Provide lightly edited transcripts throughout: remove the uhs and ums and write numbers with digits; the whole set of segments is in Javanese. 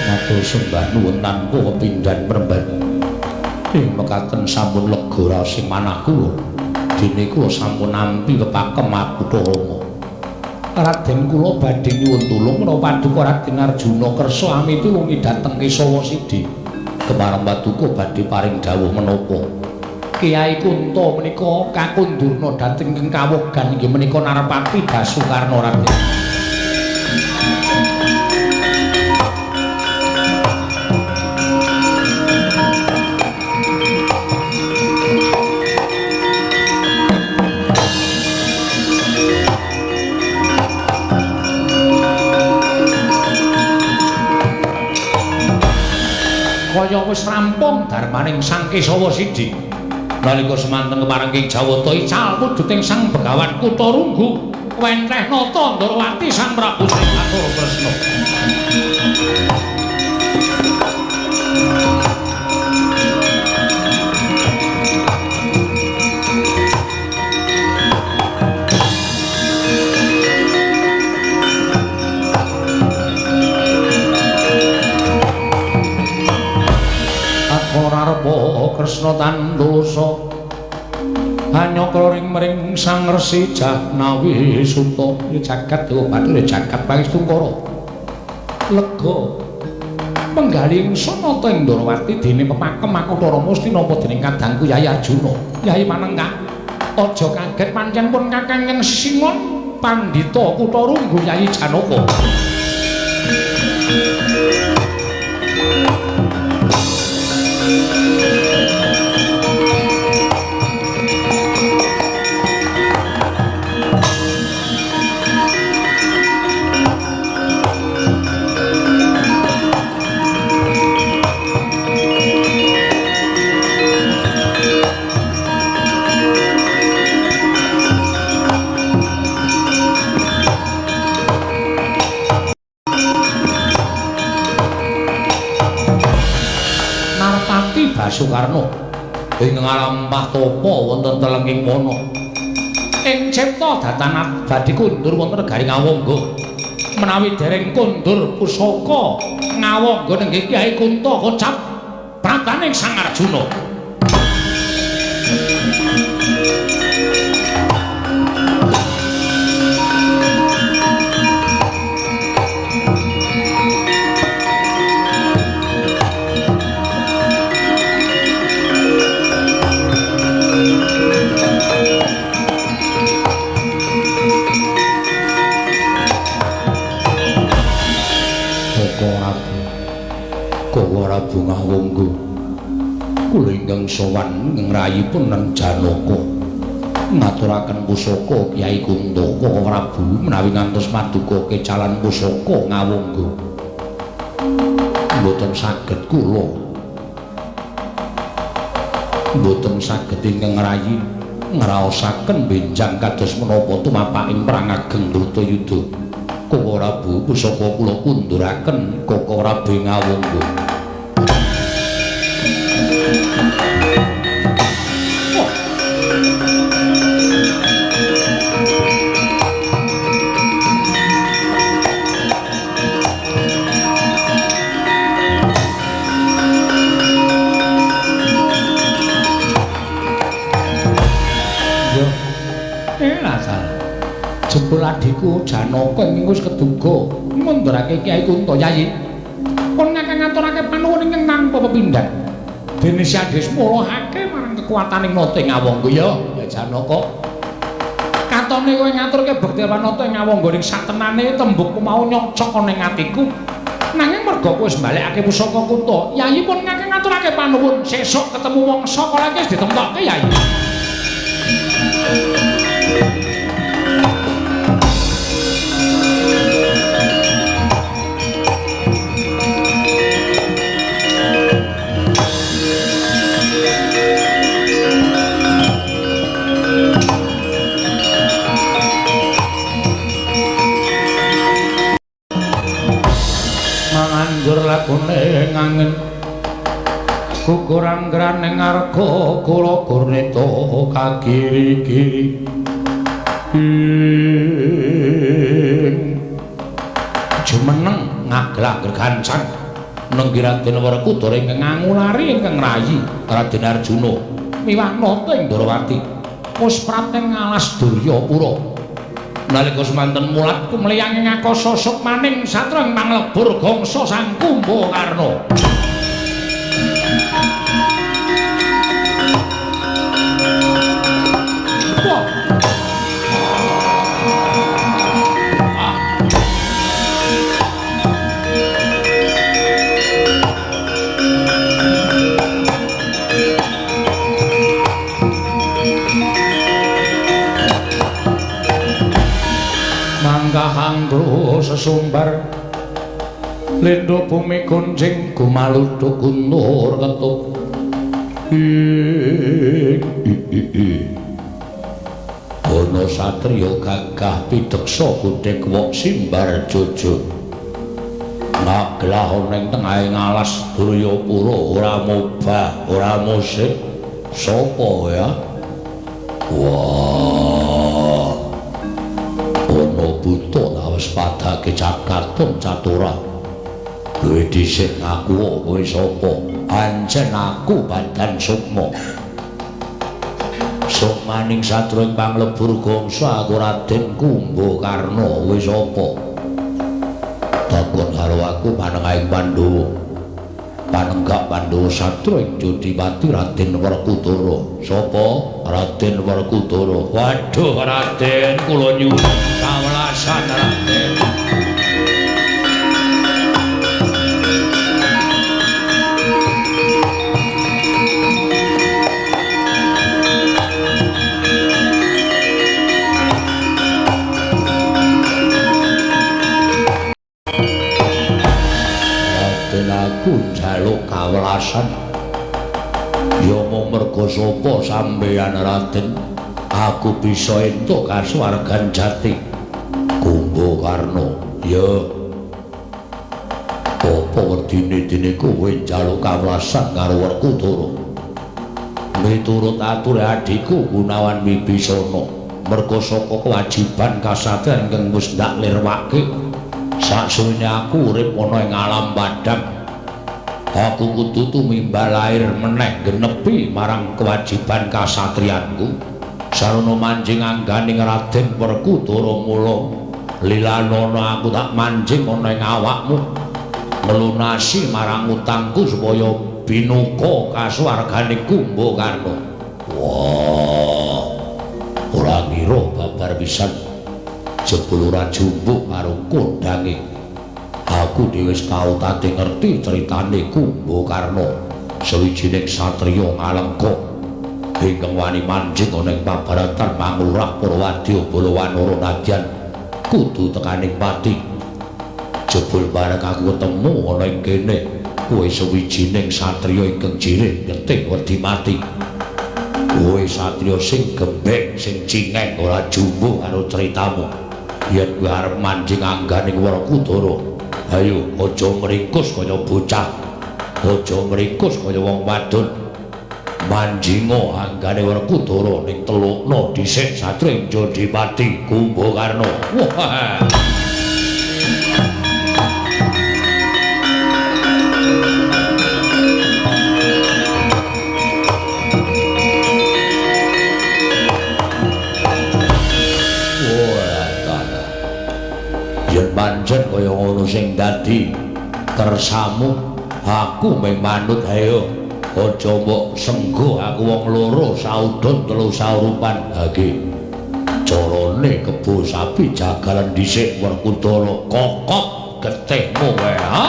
Matur sembah nuwun tanpa pepindhan mremban. Ing mekaten sampun lega raosing manah kula. Dene kula sampun nampi pepakem Makutha Rama. Raden kula badhe nyuwun tulung menawa paduka Raden Arjuna kersa amitulungi dhateng Kesawa Sidi. Kemareng paduka badhe paring dawuh menapa? Kyai Kunta menika kakundurna dhateng ing kawogan inggih menika Narpati Basukarna Raden. Kaya wis rampung darmaning Sang Kesawa Sidi. Nalika semanten kemareng ing Jawata ical wujuding Sang Begawan Kutha Runggu wenteh nata Ndorowati Sang Prabu Sri Bathara Kresna. Arepa Kresna tandusa hanyakra ring mring Sang Resi Jahnawi Suta jagat dewa bathara jagat pangestungkara lega penggalih ingsun nata ing Ndorowati dene pepakem Makutha Rama Astina napa dening kadangku Yai Arjuna. Yai manengkah aja kaget pancen pun kakang ing Singon Pandhita Kutha Runggu Yai Janaka. Basukarna ing ngalampah tapa wonten telenging wana ing cipta datan badhe kundur wonten negari Ngawangga. Menawi dereng kundur pusaka Ngawangga nenggih Kyai Kunta kocap prataning Sang Arjuna. Prabu Ngawangga kula ingkang sowan ngrayipun nang Janaka ngaturaken pusaka Kyai Kunta. Koko Prabu menawi ngantos paduka kecalan pusaka Ngawangga mboten saged kula mboten saged ingkang ngrayi ngraosaken benjang kados menapa tumapaking perang ageng Bratayuda. Koko Prabu pusaka kula kunduraken Koko Prabu Ngawangga. Jebul adhiku Janaka ing wis keduga ngundurake Kyai Kunta. Yayi pun ngakeh ngaturake panuwun ingkang tanpa pepindhan dene Si Adisma lohake marang kekuataning nata Ngawangga. Ya ya Janaka, katone kowe ngaturke bekti nata Ngawangga ning satenane tembukmu mau nyocok ana ing atiku, nanging merga kowe wis mbalekake pusaka Kunta, Yayi pun ngakeh ngaturake panuwun sesuk ketemu mangsa kala iki wis ditemtokke Yayi. Manganjur lakune ngangin gugur anggraning arga kula gurnita kagiri-giri ing Jumeneng ngaglah gregancang nenggi Raden Werkudara ingkang ngangulari ingkang rayi Raden Arjuna miwah nata ing Ndorowati wis praten ngalas Duryapura. Nalika semanten mulat kumliyang ing akasa sukmaning satra ing panglebur gangsa Sang Kumbakarna. Wah. Mangkahang sesumbar lindho bumi gonjing gumaluduk guntur ketuk. Ana satriya gagah pideksa godhek wok simbar jojo ngaglah ana ing tengahing alas Duryapura ora mobah ora musik. Sapa ya? Wah, ana buta wis padake cakaton catura. Kowe dhisik ngaku kowe sapa? Ancen aku Badan Sukma. Sukmaning satru ing panglebur gangsa aku Raden Kumbakarna. Kowe sapa? Takon karo aku panengahing Pandhawa. Panenggak Pandhawa satru ing Jodipati Raden Werkudara. Sapa? Raden Werkudara. Waduh Raden, kula nyuwun kawelasan Raden. Raden aku njaluk kawelasan. Ya mung merga sapa sampeyan Raden, aku bisa entuk kasuwargan jati. Kumbakarna, ya apa werdine dene kowe njaluk kawelasan karo Werkudara? Miturut ature adhiku Gunawan Wibisana, merga saka kewajiban kasatriyan ingkang wis ndak lirwake saksuwene aku urip ana ing alam padhang, aku kudu tumimbal lair meneh genepi marang kewajiban kasatriyanku. Sarana manjing angganing Raden Werkudara mula lilanana aku tak manjing ana ing awakmu nglunasi marang utangku supaya binuka kasuwargane Kumbakarna. Wah, ora ngira babar pisan jebul ora jumbuk karo kondange. Aku dhewe wis tau tate ngerti critane Kumbakarna, sawijining satriya ngalengka ingkang wani manjing ana ing pabaratan manglurah para wadya bala wanara nadyan kudu tekaning pati. Jebul bareng aku ketemu ana ing kene, kowe sawijining satriya ingkang jirih getih wedi mati. Kowe satriya sing gembek, sing cingeng ora jumbuh karo critamu. Yen kowe arep manjing angganing Werkudara, ayo aja mringkus kaya bocah, aja mringkus kaya wong wadon. Manjinga anggane Werkudara ning telukna dhisik satring Jodipati Kumbakarna. Wah. Yen pancen kaya ngono sing dadi kersamu, aku mung manut. Ayo aja mbok sengguh aku wong loro saudon telu saurupan. Ha iki carane kebo sapi jagalan dhisik Werkudara, kokop getihmu wae ha.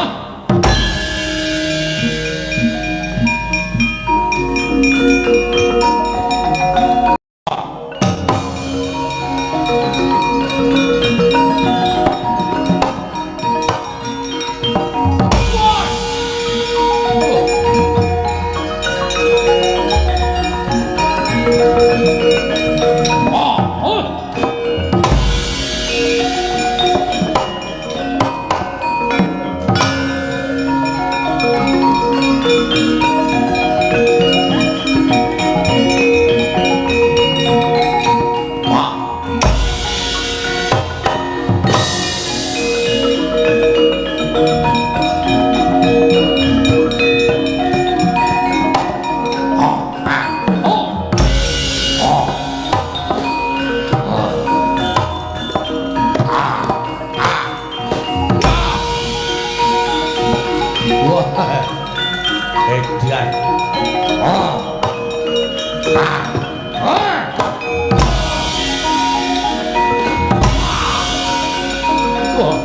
Edan. Oh. Ah. Ah. Wah.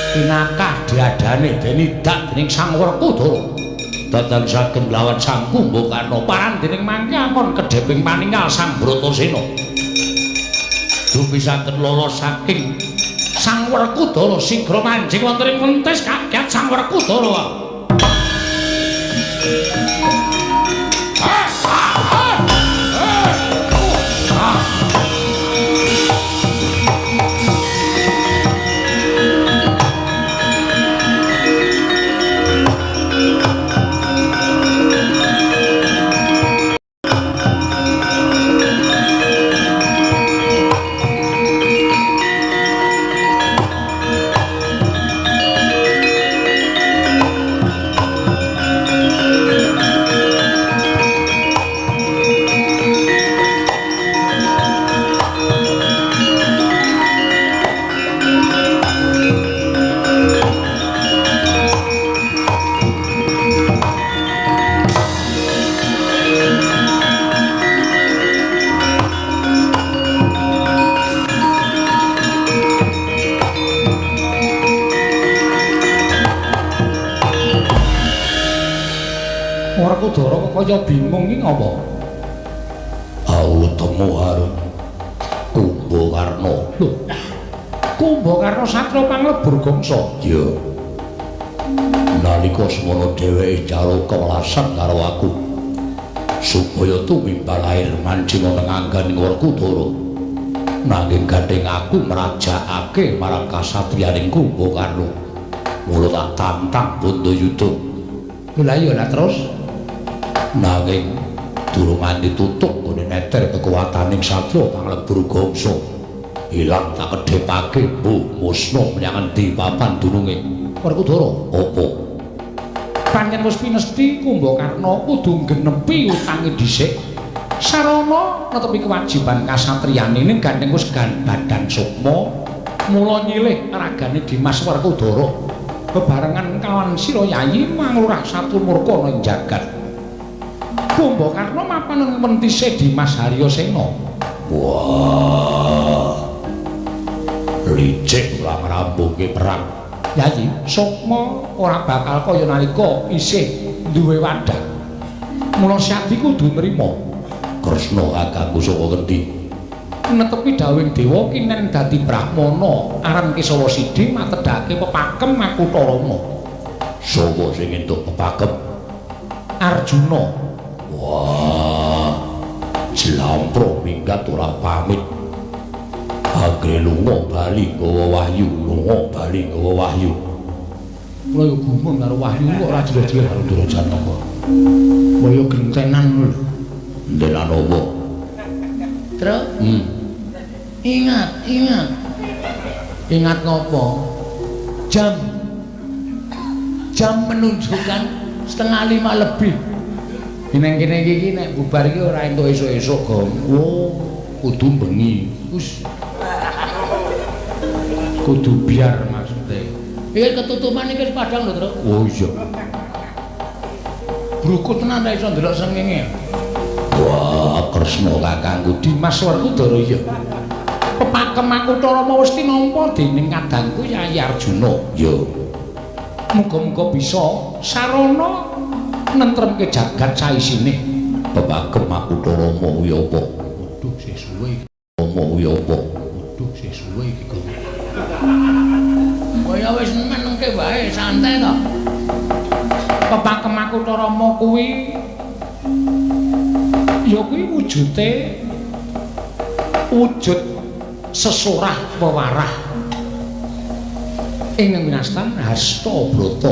Pinakah diadane dene idak dening Sang Werkudara. Datan saged nglawan Sang Kumbakarna paran dening mangke akon kedheping paningal Sang Bratasena. Dupi saged lolos saking Sang Werkudara sigra manjing wonten ing wentis kaget Sang Werkudara. Werkudara kok kaya bingung iki ngapa? Awetemu arep Kumbakarna. Lho. Kumbakarna satria panglebur gangsa. Iya. Nalika semono dheweke njaluk kewelasan karo aku supaya tumimbal air manjing ana ngangganing Werkudara. Nanging gandheng aku mrajakake marang kasatriyaning Kumbakarna. Mula tak tantang Bantayuda. Lha iya lah terus. Nanging durung nganti tutuk nggone neter kekuwataning satria panglebur gangsa. Ilang tak kedhepake mbuh musna menyang endi papan dununge. Werkudara, apa? Pancen wis pinesti Kumbakarna kudu nggenepi utange dhisik. Sarana netepi kewajiban kasatriyane ning gandheng wis badan sukma mula nyilih ragane Dimas Werkudara bebarengan kawan sira Yayi manglurah Satumurka ana ing jagat. Kumbakarna mapan ing mentise Dimas Haryasena. Wah. Licik ora ngrambungke perang. Yayi, sukma ora bakal kaya nalika isih duwe wadah. Mula Syadi kudu nrima. Kresna kakangku saka ngendi? Netepi dawuhing dewa kinen dadi brahmana aran Kesawa Sidi matedhake pepakem Makutharama. Sapa sing entuk pepakem? Arjuna. Wah, jlampro minggat ora pamit. Anggere lunga bali nggawa wahyu, lunga bali nggawa wahyu. Kula yo gumun karo wahyu kok ora jelas-jelas karo Durjanaka. Kaya gentenan lho. Gentenan apa? Truk. Ingat, ingat. Ingat ngopo? Jam. Jam menunjukkan 4:30 lebih. Ning kene iki nek bubar iki ora entuk esuk-esuk, Gong. Oh, kudu bengi. Wis. Kudu biar maksude. Iki ketutupan iki wis padhang lho, Truk. Oh iya. Brukut tenan ra iso ndelok srengenge. Wah, Kresna kakangku Dimas Werkudara iya. Pepakem Makutharama wis tinampa dening kadangku Yayi Arjuna. Iya. Muga-muga bisa sarana nentremke jagat saisine. Pepakem Makutharama kuwi apa? Waduh, sih suwe iki. Apa kuwi apa? Waduh, sih suwe iki, Gong. Kaya wis menengke wae, santai to. Pepakem Makutharama kuwi ya kuwi wujute wujud sesorah wewarah. Ing winastan Hasta Brata.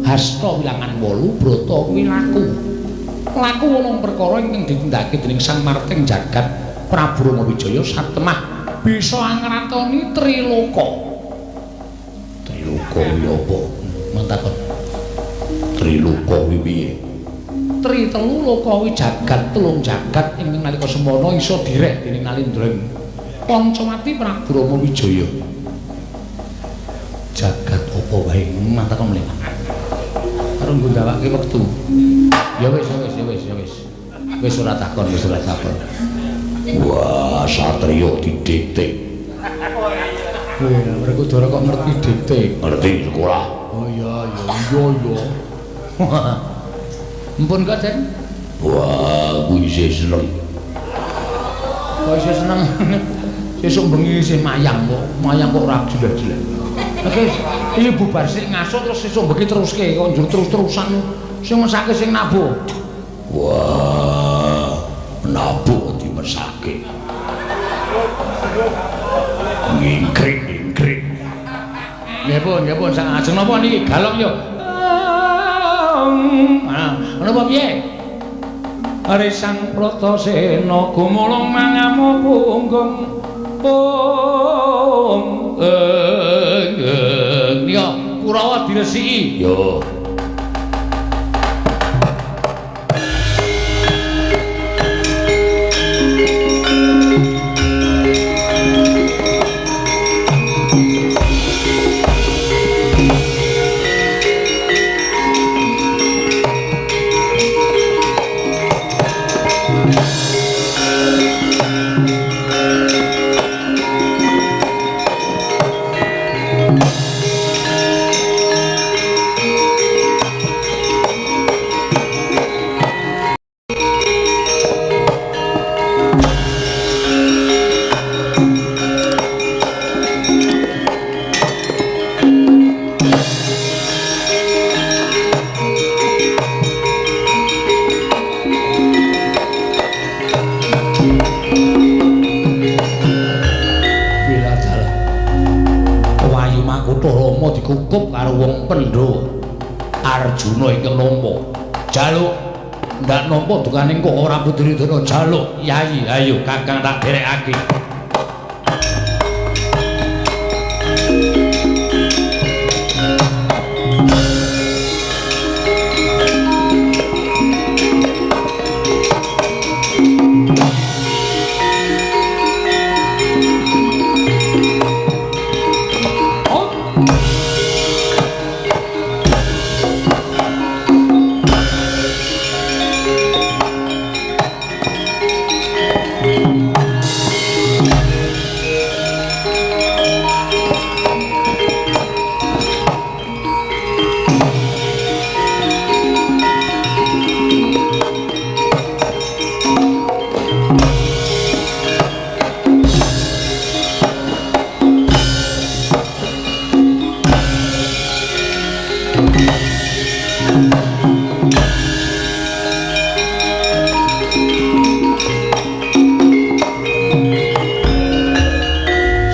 Hasta wilangan 8, Brata kuwi laku. Laku wolung perkara ingkang ditindakake dening Sang Marting Jagat Prabu Rama Wijaya satemah bisa angratoni Triloka. Triloka kuwi apa? Mentakon. Triloka kuwi piye? Tri telu loka kuwi jagat telung jagat ingkang nalika semana iso direh dening Nalindra Pancawati Prabu Rama Wijaya. Jagat apa wae mantakon mleh. Karo nggo ndawake wektu. Ya wis ya wis ya wis ya wis. Wis ora takon, wis ora takon. Wah, satriya didikte. Weh, Werkudara kok ngerti dikte? Ngerti sekolah. Oh iya iya iya iya. Empun kok, Den? Wah, kuwi isih seneng. Kok isih seneng? Sesuk bengi isih mayang kok. Mayang kok ora jelas-jelas. Oke, iki bubar sik ngasuk terus sesuk bengi teruske kok njur terus-terusan. Sing mesake sing nabuh. Wah, nabuh dimesake. Ngingkrik-ngingkrik. Nggih pun, nggih pun sak ajeng napa niki galok yo. Ah, napa piye? Risang Bratasena gumulung mangamu punggung. Pung nika Kurawa diresiki. Yo. Dikukup karo wong Pandhawa. Arjuna ingkang nampa jaluk ndak nampa dukaning kok ora Duryudana jaluk yayi ayo kakang tak derekake.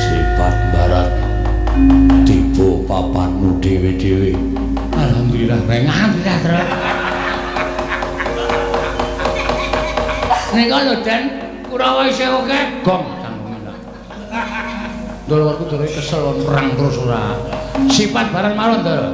Sifat barat tiba papanmu dhewe-dhewe. Alhamdulillah, alhamdulillah terus. Nika lho Den, Kurawa isih akeh gong cangkeme. Ndoro Werkudara kesel perang terus ora. Sifat barang mawon, Ndoro.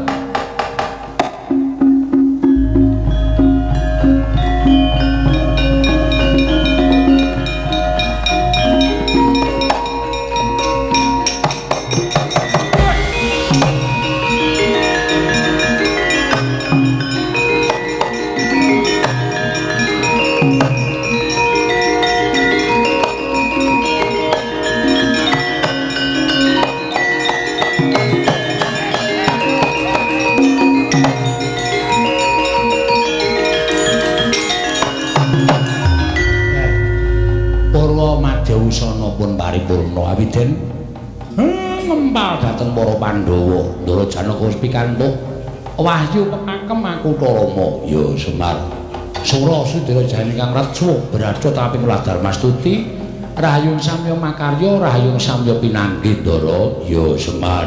Madyausana pun paripurna awiden ngempal dhateng para Pandhawa. Ndara Janaka wis pikantuk wahyu pepakem Makutha Rama. Ya Semar. Sura Sudira jane kang retsa braca taping Ladarmastuti rahayung samya makarya rahayung samya pinanggih Ndara. Ya Semar.